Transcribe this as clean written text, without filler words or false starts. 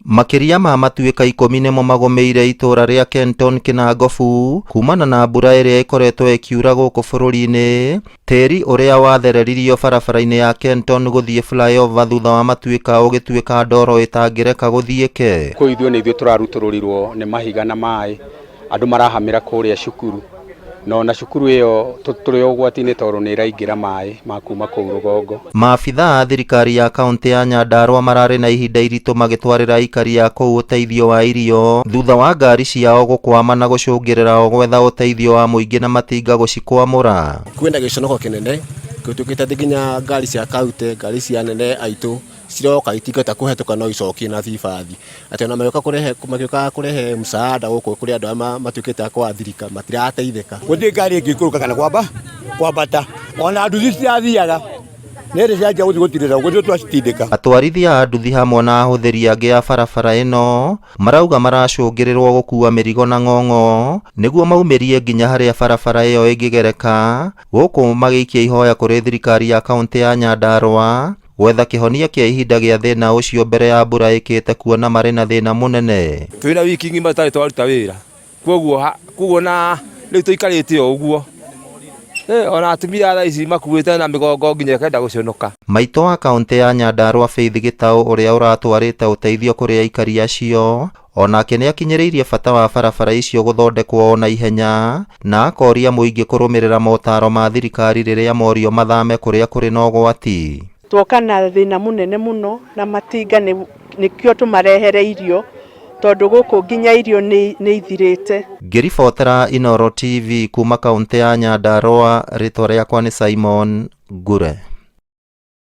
Makĩria ma matuĩka ikũmi nĩmo magũmĩire itũra rĩa Kenton Kĩnangobu kumana na mbura ĩrĩa ĩkoretwo ĩkiura gũkũ bũrũri-inĩ. Tĩri ũrĩa wathereririo barabara-inĩ ya Kenton gũthiĩ flyover thutha wa matuĩka ũgĩtuĩka ndoro ĩtangĩreka gũthiĩke. Kũu ithuĩ nĩ ithuĩ tũrarutũrũrirwo nĩ mahiga na maĩ, andũ marahamĩra kũrĩa cukuru, na ona cukuru ĩyo tũrĩ o ũgwati-inĩ tondũ nĩ ĩraingĩra maĩ ma kuma kũu rũgongo. Maabitha a thirikari ya kaũntĩ ya Nyandarua mararĩ na ihinda iritũ magĩtwarĩra aikari a kũu ũteithio wa irio thutha wa ngari ciao gũkwama na gũcũngĩrĩra o gwetha ũteithio wa mũingĩ na matinga gũcikwamũra. Kwĩna gĩconoko kĩnene gĩtuĩkĩte atĩ nginya ngari cia kaunti, ngari cia anene aitũ ciroka itingĩhota kũhetũka no icokie na bibathi. Atĩ ona magĩũka kũrehe magĩũkaga kũrehe msaada gũkũ kũrĩ andũ arĩa matuĩkĩte a kũathirika matirateithĩka. Gũtirĩ ngari ĩngĩikũrũka kana kwamba kwambata ona nduthi citirathiaga nĩ hĩndĩ cianjia gũthiĩ gũtirĩra ũguo nĩguo twacitindĩka. Atwarithia a nduthi hamwe na ahũthĩri angĩ a barabara ĩno marauga maracũngĩrĩrwo gũkua mĩrigo na ng'ong'o nĩguo maumĩrie nginya harĩa barabara ĩyo ĩngĩgereka, gũkũ magĩikia ihoya kũrĩ thirikari ya kaũntĩ ya Nyandarua gwetha kĩhonia kĩa ihinda gĩa thĩna ũcio mbere ya mbura ĩkĩte kuona marĩ na thĩna mũnene. Twĩna wiki ng'ima tũtarĩ twaruta wĩra koguo koguo na rĩu tũikarĩte o ũguo ona atumia thaa ici makuĩte na mĩgongo nginya ĩkenda gũconoka. Maitũ wa kaũntĩ ya Nyandarua Faith Gĩtaũ ũrĩa ũratwarĩte ũteithio kũrĩ aikari acio onake nĩakinyĩrĩirie bata wa barabara icio gũthondekwo o na ihenya na akoria mũingĩ kũrũmĩrĩra motaro ma thirikari rĩrĩa morio mathame kũrĩa kũrĩ na ũgwati. Tuoka na thĩna mũnene mũno na matinga nĩkĩo tũmarehere irio tondũ gũkũ nginya irio nĩ ithirĩte. Ngĩribotera Inooro TV kuma kaũntĩ ya Nyandarua, rĩtwa rĩakwa nĩ Simon Ngure.